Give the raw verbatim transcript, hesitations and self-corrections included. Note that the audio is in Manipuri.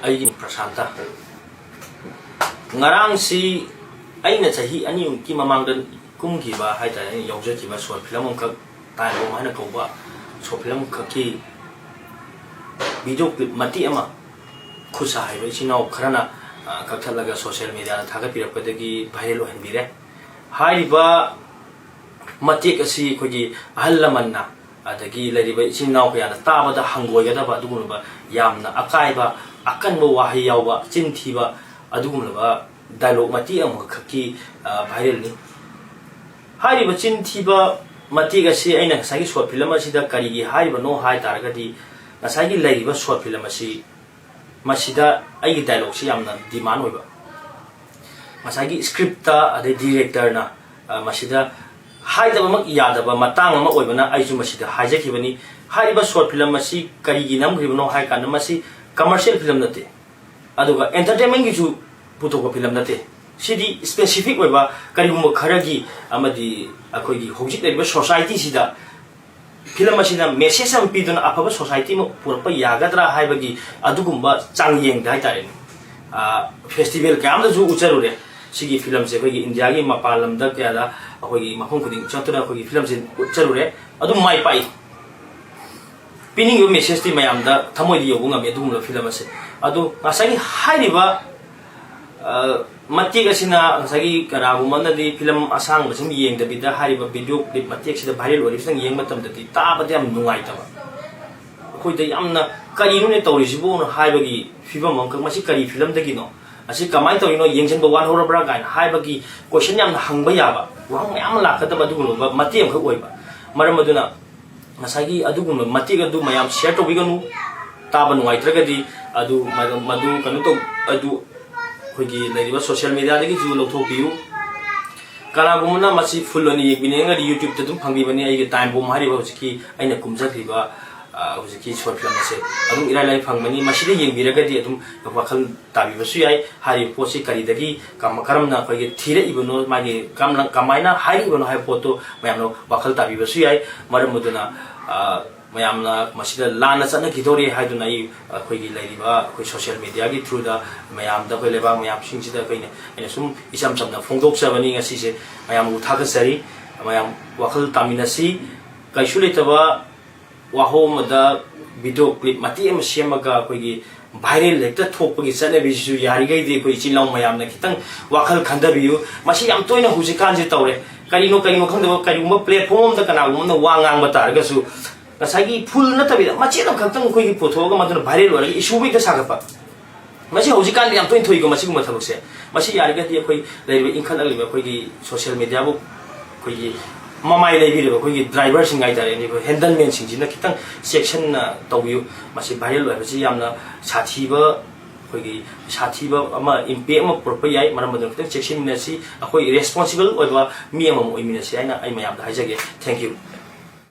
ꯑꯩꯒꯤ ꯄ꯭ꯔꯁꯥꯟꯇ꯫ ꯉꯔꯥꯡꯁꯤ ꯑꯩꯅ ꯆꯍꯤ ꯑꯅꯤꯃꯨꯛꯀꯤ ꯃꯃꯥꯡꯗ ꯀꯨꯝꯈꯤꯕ ꯍꯥꯏꯇꯥꯔꯦ, ꯑꯩꯅ ꯌꯥꯎꯖꯈꯤꯕ short film ꯑꯃꯈꯛ, ꯇꯥꯏꯕꯣꯝ ꯍꯥꯏꯅ ꯀꯧꯕ short film ꯈꯛꯀꯤ video clip ꯃꯇꯦꯛ ꯑꯃ ꯈꯨꯠ ꯁꯥ ꯍꯩꯕ ꯏꯆꯤꯟ ꯏꯅꯥꯎ ꯈꯔꯅ, ꯑ, ꯀꯛꯊꯠꯂꯒ social mediaꯗ ꯊꯥꯒꯠꯄꯤꯔꯛꯄꯗꯒꯤ viral ꯑꯣꯏꯍꯟꯕꯤꯔꯦ꯫ ꯍꯥꯏꯔꯤꯕ ꯃꯇꯦꯛ ꯑꯁꯤ ꯑꯩꯈꯣꯏꯒꯤ ꯑꯍꯜ ꯂꯃꯟꯅ, ꯑꯗꯒꯤ ꯂꯩꯔꯤꯕ ꯏꯆꯤꯟ ꯏꯅꯥꯎ ꯀꯌꯥꯅ ꯇꯥꯕꯗ ꯍꯪꯒꯣꯏꯒꯗꯕ ꯑꯗꯨꯒꯨꯝꯂꯕ ꯌꯥꯝꯅ ꯑꯀꯥꯏꯕ, ꯑꯀꯟꯕ ꯋꯥꯍꯩ ꯌꯥꯎꯕ, ꯆꯤꯟ ꯊꯤꯕ ꯑꯗꯨꯒꯨꯝꯂꯕ dialogue ꯃꯇꯦꯛ ꯑꯃꯈꯛꯀꯤ, ꯑ, viralꯅꯤ꯫ ꯍꯥꯏꯔꯤꯕ ꯆꯤꯟ ꯊꯤꯕ ꯃꯇꯦꯛ ꯑꯁꯤ ꯑꯩꯅ ꯉꯁꯥꯏꯒꯤ short film ꯑꯁꯤꯗ ꯀꯔꯤꯒꯤ ꯍꯥꯏꯔꯤꯕꯅꯣ ꯍꯥꯏ ꯇꯥꯔꯒꯗꯤ, ꯉꯁꯥꯏꯒꯤ ꯂꯩꯔꯤꯕ short film ꯑꯁꯤ, ꯃꯁꯤꯗ ꯑꯩꯒꯤ dialogueꯁꯤ ꯌꯥꯝꯅ demand ꯑꯣꯏꯕ꯫ ꯉꯁꯥꯏꯒꯤ scriptꯇ, ꯑꯗꯩ directorꯅ, ꯑ, ꯃꯁꯤꯗ ꯍꯥꯏꯗꯕꯃꯛ ꯌꯥꯗꯕ ꯃꯇꯥꯡ ꯑꯃ ꯑꯣꯏꯕꯅ ꯑꯩꯁꯨ ꯃꯁꯤꯗ ꯍꯥꯏꯖꯈꯤꯕꯅꯤ꯫ ꯍꯥꯏꯔꯤꯕ short film ꯑꯁꯤ ꯀꯔꯤꯒꯤ ꯅꯝꯈ꯭ꯔꯤꯕꯅꯣ ꯍꯥꯏ ꯀꯥꯟꯗ, ꯃꯁꯤ commercial film ꯅꯠꯇꯦ, ꯑꯗꯨꯒ entertainmentꯒꯤꯁꯨ ꯄꯨꯊꯣꯛꯄ film ꯅꯠꯇꯦ꯫ ꯁꯤꯗꯤ specific ꯑꯣꯏꯕ ꯀꯔꯤꯒꯨꯝꯕ ꯈꯔꯒꯤ ꯑꯃꯗꯤ ꯑꯩꯈꯣꯏꯒꯤ ꯍꯧꯖꯤꯛ ꯂꯩꯔꯤꯕ societyꯁꯤꯗ film ꯑꯁꯤꯅ message ꯑꯃ ꯄꯤꯗꯨꯅ ꯑꯐꯕ society ꯑꯃ ꯄꯨꯔꯛꯄ ꯌꯥꯒꯗ꯭ꯔꯥ ꯍꯥꯏꯕꯒꯤ ꯑꯗꯨꯒꯨꯝꯕ ꯆꯥꯡꯌꯦꯡꯗ ꯍꯥꯏꯇꯥꯔꯦꯅꯦ, ꯑ, festival ꯀꯌꯥ ꯑꯃꯗꯁꯨ ꯎꯠꯆꯔꯨꯔꯦ꯫ ꯁꯤꯒꯤ filmꯁꯦ ꯑꯩꯈꯣꯏꯒꯤ Indiaꯒꯤ ꯃꯄꯥꯟ ꯂꯝꯗ ꯀꯌꯥꯗ ꯑꯩꯈꯣꯏꯒꯤ ꯃꯐꯝ ꯈꯨꯗꯤꯡ ꯆꯠꯇꯨꯅ ꯑꯩꯈꯣꯏꯒꯤ filmꯁꯦ ꯎꯠꯆꯔꯨꯔꯦ꯫ ꯑꯗꯨꯝ ꯃꯥꯏ ꯄꯥꯛꯏ꯫ ꯄꯤꯅꯤꯡꯉꯤꯕ messageꯇꯤ ꯃꯌꯥꯝꯗ ꯊꯃꯣꯏꯗ ꯌꯧꯕ ꯉꯝꯃꯤ ꯑꯗꯨꯒꯨꯝꯂꯕ film ꯑꯁꯦ꯫ ꯑꯗꯨ ꯉꯁꯥꯏꯒꯤ ꯍꯥꯏꯔꯤꯕ, ꯑ, ꯃꯇꯦꯛ ꯑꯁꯤꯅ ꯉꯁꯥꯏꯒꯤ ꯀꯅꯥꯒꯨꯝꯕ ꯑꯃꯅꯗꯤ film ꯑꯁꯥꯡꯕꯁꯤꯡ ꯌꯦꯡꯗꯕꯤꯗ ꯍꯥꯏꯔꯤꯕ video clip ꯃꯇꯦꯛꯁꯤꯗ viral ꯑꯣꯏꯔꯤꯕꯁꯤꯡ ꯌꯦꯡꯕ ꯃꯇꯝꯗꯗꯤ ꯇꯥꯕꯗ ꯌꯥꯝ ꯅꯨꯡꯉꯥꯏꯇꯕ, ꯑꯩꯈꯣꯏꯗ ꯌꯥꯝꯅ "ꯀꯔꯤꯅꯣꯅꯦ ꯇꯧꯔꯤꯁꯤꯕꯣꯅ" ꯍꯥꯏꯕꯒꯤ ꯐꯤꯕꯝ ꯑꯃꯈꯛ, "ꯃꯁꯤ ꯀꯔꯤ filmꯗꯒꯤꯅꯣ? ꯑꯁꯤ ꯀꯃꯥꯏꯅ ꯇꯧꯔꯤꯅꯣ? ꯌꯦꯡꯁꯤꯟꯕ ꯋꯥꯠꯍꯧꯔꯕ꯭ꯔꯥ?" ꯀꯥꯏꯅ ꯍꯥꯏꯕꯒꯤ question ꯌꯥꯝꯅ ꯍꯪꯕ ꯌꯥꯕ, ꯋꯥꯍꯪ ꯃꯌꯥꯝ ꯑꯃ ꯂꯥꯛꯀꯗꯕ ꯑꯗꯨꯒꯨꯝꯂꯕ ꯃꯇꯦꯛ ꯑꯃꯈꯛ ꯑꯣꯏꯕ꯫ ꯃꯔꯝ ꯑꯗꯨꯅ ꯉꯁꯥꯏꯒꯤ ꯑꯗꯨꯒꯨꯝꯕ ꯃꯇꯦꯛ ꯑꯗꯨ ꯃꯌꯥꯝ share ꯇꯧꯕꯤꯒꯅꯨ꯫ ꯇꯥꯕ ꯅꯨꯡꯉꯥꯏꯇ꯭ꯔꯒꯗꯤ ꯑꯗꯨ ꯃꯗꯨ, ꯃꯗꯨ ꯀꯩꯅꯣ ꯇꯧ, ꯑꯗꯨ ꯑꯩꯈꯣꯏꯒꯤ ꯂꯩꯔꯤꯕ social mediaꯗꯒꯤꯁꯨ ꯂꯧꯊꯣꯛꯄꯤꯌꯨ꯫ ꯀꯅꯥꯒꯨꯝꯕꯅ ꯃꯁꯤ full ꯑꯣꯏꯅ ꯌꯦꯡꯕꯤꯅꯤꯡꯉꯒꯗꯤ YouTubeꯇ ꯑꯗꯨꯝ ꯐꯪꯕꯤꯕꯅꯤ꯫ ꯑꯩꯒꯤ ꯇꯥꯏꯝ ꯕꯣꯝ ꯍꯥꯏꯔꯤꯕ ꯍꯧꯖꯤꯛꯀꯤ ꯑꯩꯅ ꯀꯨꯝꯖꯈ꯭ꯔꯤꯕ, ꯑ, ꯍꯧꯖꯤꯛꯀꯤ short film ꯑꯁꯦ ꯑꯗꯨꯝ ꯏꯔꯥꯏ ꯂꯥꯏ ꯐꯪꯕꯅꯤ꯫ ꯃꯁꯤꯗ ꯌꯦꯡꯕꯤꯔꯒꯗꯤ ꯑꯗꯨꯝ ꯋꯥꯈꯜ ꯇꯥꯕꯤꯕꯁꯨ ꯌꯥꯏ꯫ ꯍꯥꯏꯔꯤꯕ ꯄꯣꯠꯁꯤ ꯀꯔꯤꯗꯒꯤ ꯀꯝ-, ꯀꯔꯝꯅ ꯑꯩꯈꯣꯏꯒꯤ ꯊꯤꯔꯛꯏꯕꯅꯣ, ꯃꯥꯒꯤ ꯀꯝ-, ꯀꯃꯥꯏꯅ ꯍꯥꯏꯔꯛꯏꯕꯅꯣ ꯍꯥꯏꯕ ꯄꯣꯠꯇꯨ ꯃꯌꯥꯝꯅ ꯋꯥꯈꯜ ꯇꯥꯕꯤꯕꯁꯨ ꯌꯥꯏ꯫ ꯃꯔꯝ ꯑꯗꯨꯅ, ꯑ, ꯃꯌꯥꯝꯅ ꯃꯁꯤꯗ ꯂꯥꯟꯅ ꯆꯠꯅꯈꯤꯗꯧꯔꯦ ꯍꯥꯏꯗꯨꯅ ꯑꯩ ꯑꯩꯈꯣꯏꯒꯤ ꯂꯩꯔꯤꯕ ꯑꯩꯈꯣꯏ social media ꯒꯤ through ꯗ ꯃꯌꯥꯝꯗ, ꯑꯩꯈꯣꯏ ꯂꯩꯕꯥꯛ ꯃꯌꯥꯝꯁꯤꯡꯁꯤꯗ ꯑꯩꯈꯣꯏꯅ, ꯑꯩꯅ ꯁꯨꯝ ꯏꯆꯝ ꯆꯝꯅ ꯐꯣꯡꯗꯣꯛꯆꯕꯅꯤ ꯉꯁꯤꯁꯦ꯫ ꯃꯌꯥꯝꯕꯨ ꯊꯥꯒꯠꯆꯔꯤ꯫ ꯃꯌꯥꯝ ꯋꯥꯈꯜ ꯇꯥꯃꯤꯟꯅꯁꯤ꯫ ꯀꯩꯁꯨ ꯂꯩꯇꯕ ꯋꯥꯍꯧ ꯑꯃꯗ video clip ꯃꯇꯦꯛ ꯑꯃ ꯁꯦꯝꯃꯒ ꯑꯩꯈꯣꯏꯒꯤ viral ꯍꯦꯛꯇ ꯊꯣꯛꯄꯒꯤ ꯆꯠꯅꯕꯤꯁꯤꯁꯨ ꯌꯥꯔꯤꯈꯩꯗꯤ ꯑꯩꯈꯣꯏ ꯏꯆꯤꯜ ꯏꯅꯥꯎ ꯃꯌꯥꯝꯅ ꯈꯤꯇꯪ ꯋꯥꯈꯜ ꯈꯟꯊꯕꯤꯌꯨ꯫ ꯃꯁꯤ ꯌꯥꯝ ꯇꯣꯏꯅ ꯍꯧꯖꯤꯛꯀꯥꯟꯁꯦ ꯇꯧꯔꯦ꯫ ꯀꯔꯤꯅꯣ ꯀꯔꯤꯅꯣ ꯈꯪꯗꯕ, ꯀꯔꯤꯒꯨꯝꯕ platform ꯑꯃꯗ ꯀꯅꯥꯒꯨꯝꯕ ꯑꯃꯅ ꯋꯥ ꯉꯥꯡꯕ ꯇꯥꯔꯒꯁꯨ, ꯉꯁꯥꯏꯒꯤ full ꯅꯠꯇꯕꯤꯗ ꯃꯆꯦꯠ ꯑꯃꯈꯛꯇꯪ ꯑꯩꯈꯣꯏꯒꯤ ꯄꯨꯊꯣꯛꯑꯒ ꯃꯗꯨꯅ viral ꯑꯣꯏꯔꯒ issue ꯍꯦꯛꯇ ꯁꯥꯒꯠꯄ꯫ ꯃꯁꯤ ꯍꯧꯖꯤꯛꯀꯥꯟꯗꯤ ꯌꯥꯝ ꯇꯣꯏꯅ ꯊꯣꯛꯏꯀꯣ ꯃꯁꯤꯒꯨꯝꯕ ꯊꯕꯛꯁꯦ꯫ ꯃꯁꯤ ꯌꯥꯔꯒꯗꯤ ꯑꯩꯈꯣꯏ ꯂꯩꯔꯤꯕ ꯏꯟꯈꯠꯂꯛꯂꯤꯕ ꯑꯩꯈꯣꯏꯒꯤ social media ꯕꯨ ꯑꯩꯈꯣꯏꯒꯤ ꯃꯃꯥꯏ ꯂꯩꯕꯤꯔꯤꯕ ꯑꯩꯈꯣꯏꯒꯤ driver ꯁꯤꯡ ꯍꯥꯏꯇꯥꯔꯦꯅꯦ, ꯑꯩꯈꯣꯏ handleman ꯁꯤꯡꯁꯤꯅ ꯈꯤꯇꯪ ꯆꯦꯛꯁꯤꯟꯅ ꯇꯧꯕꯤꯌꯨ꯫ ꯃꯁꯤ viral ꯑꯣꯏꯕꯁꯤ ꯌꯥꯝꯅ ꯁꯥꯊꯤꯕ, ꯑꯩꯈꯣꯏꯒꯤ ꯁꯥꯊꯤꯕ ꯑꯃ, impact ꯑꯃ ꯄꯨꯔꯛꯄ ꯌꯥꯏ꯫ ꯃꯔꯝ ꯑꯗꯨꯅ ꯈꯤꯇꯪ ꯆꯦꯛꯁꯤꯟꯃꯤꯟꯅꯁꯤ, ꯑꯩꯈꯣꯏ responsible ꯑꯣꯏꯕ ꯃꯤ ꯑꯃꯃꯝ ꯑꯣꯏꯃꯤꯟꯅꯁꯤ ꯍꯥꯏꯅ ꯑꯩ ꯃꯌꯥꯝꯗ ꯍꯥꯏꯖꯒꯦ꯫ Thank you꯫